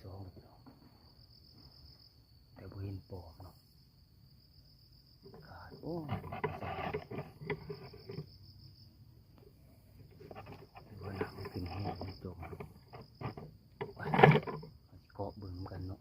ສອງ ແຕ່ບໍ່ເຫັນປອມເນາະ ຂາດ ໂອ້ ວ່ານ້ຳຂຶ້ນແຮງ ມັນຈົມ ໄປ ເກາະເບິ່ງນຳກັນເນາະ.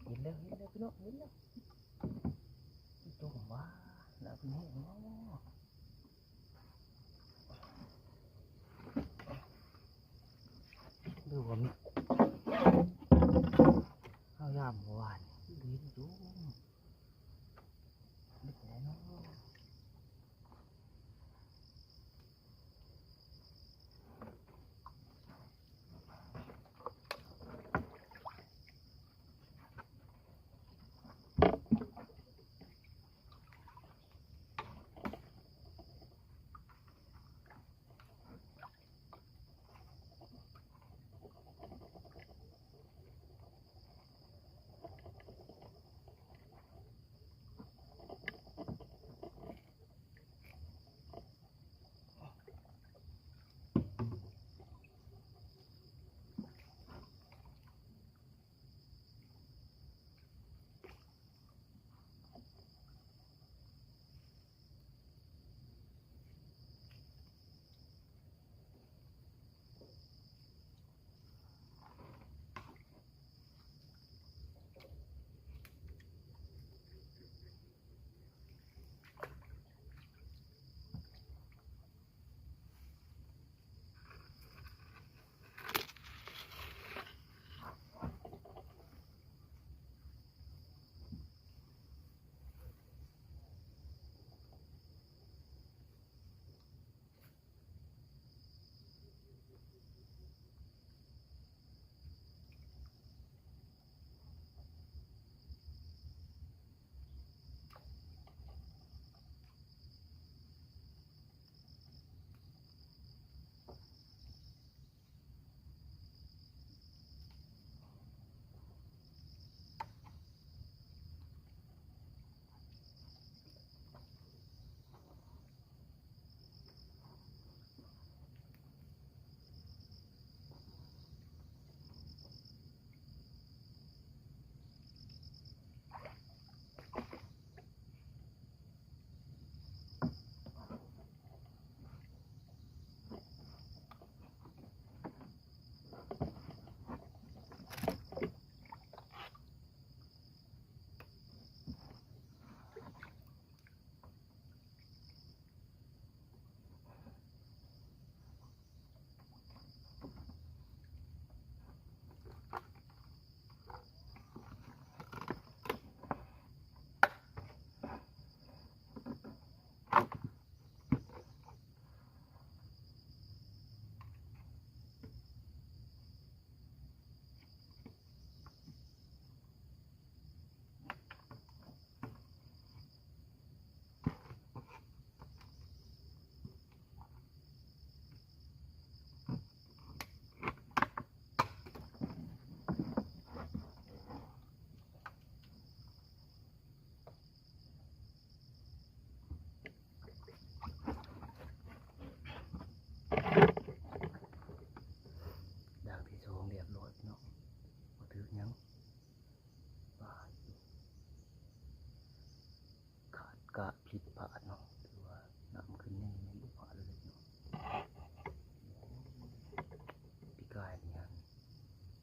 ເຫັນແລ້ວ ເຫັນແລ້ວ ພີ່ນ້ອງ ເຫັນແລ້ວ ຕົວຫວານນະ ພີ່ນ້ອງເນາະ ຫຼືວ່າມີ ເຮົາຍາມເມື່ອວານນີ້ ເຫັນຢູ່ ເປັນໄດເນາະ. ດາງທີສອງລຽບຮ້ອຍເນາະ ບໍ່ຖືກຫຍັງ ປາດ ຂາດກະຜິດພາດເນາະ ຖືວ່ານ້ຳຂຶ້ນແຮງແມ່ນບໍ່ພາດເລີຍເນາະ. ປີກາຍນີ້ຫັ້ນ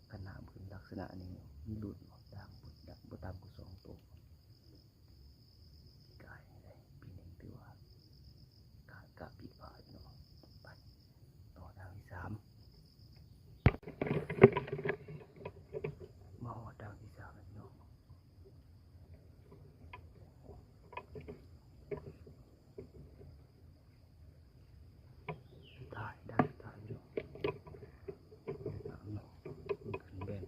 ຄັນນ້ຳຂຶ້ນລັກສະນະນີ້ມີລຸ້ນເນາະ ດາງ ດາງບໍ່ຕ່ຳກວ່າສອງໂຕ. ກາຍໄດ້ປີໜຶ່ງ ຖືວ່າການກະຜິດພາດເນາະ. ໄປຕໍ່ດາງທີສາມ ມາຮອດດາງທີສາມແລ້ວເນາະ. ສຸດທ້າຍ ດາງສຸດທ້າຍເນາະ ເນາະ ມັນຂຶ້ນແບ່ງ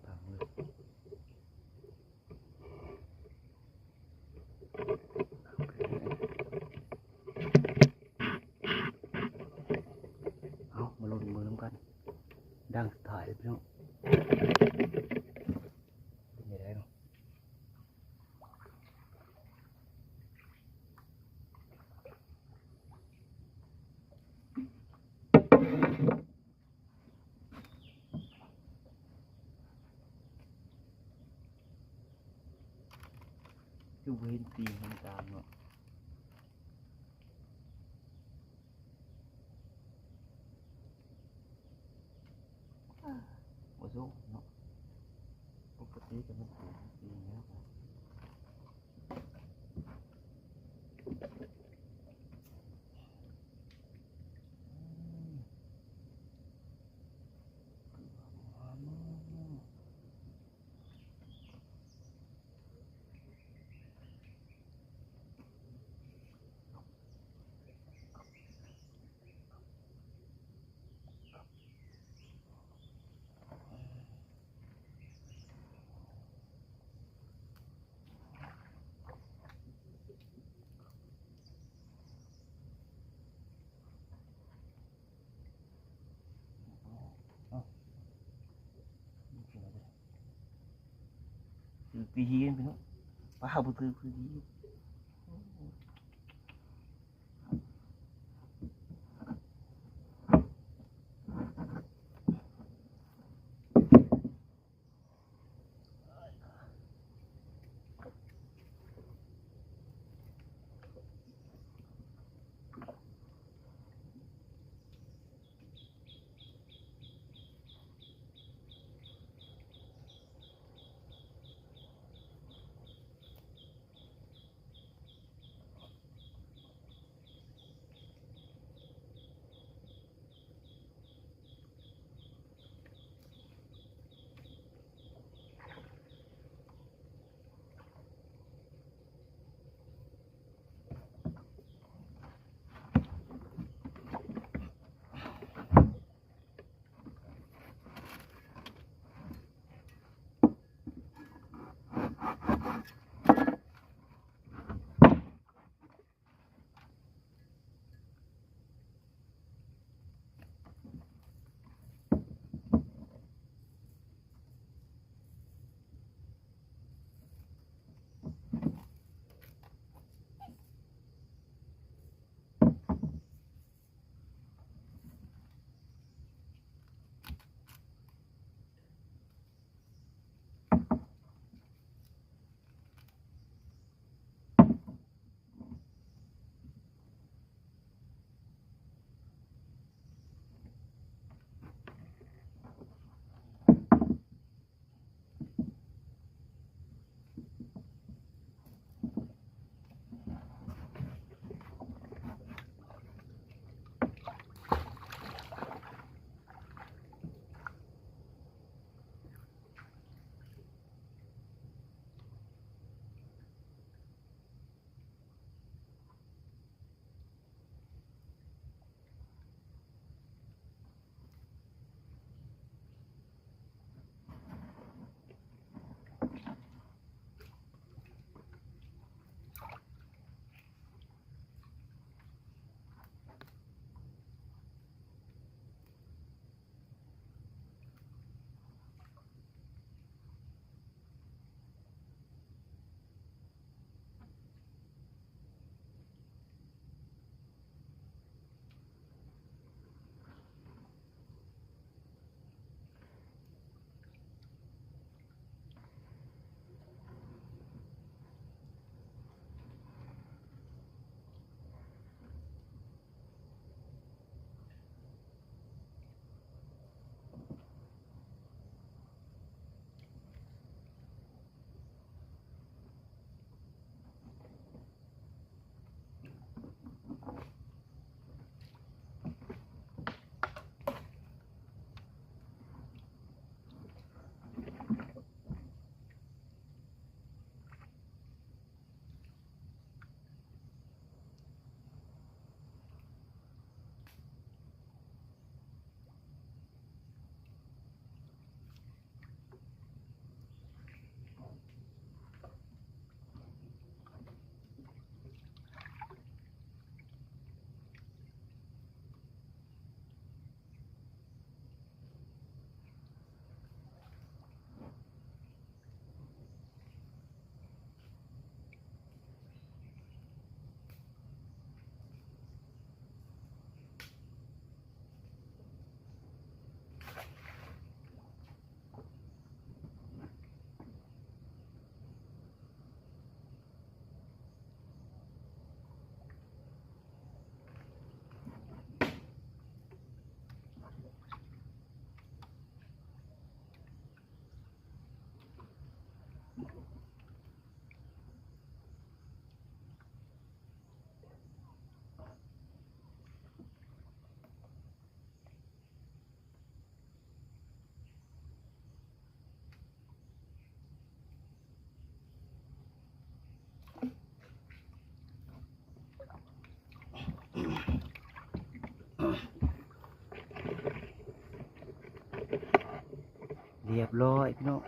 ຄືບໍ່ເຫັນຕີນມັນຕາມເນາະ. ບໍ່ສົກເນາະ. ປົກກະຕິກໍມັນເປັນ ເປັນແລ້ວ. ຖືກຕີຫີນ ພີ່ນ້ອງ. ປາບໍ່ຖືກ ຖືກຫີນ. ເ ຮຽບຮ້ອຍພີ່ນ້ອງ.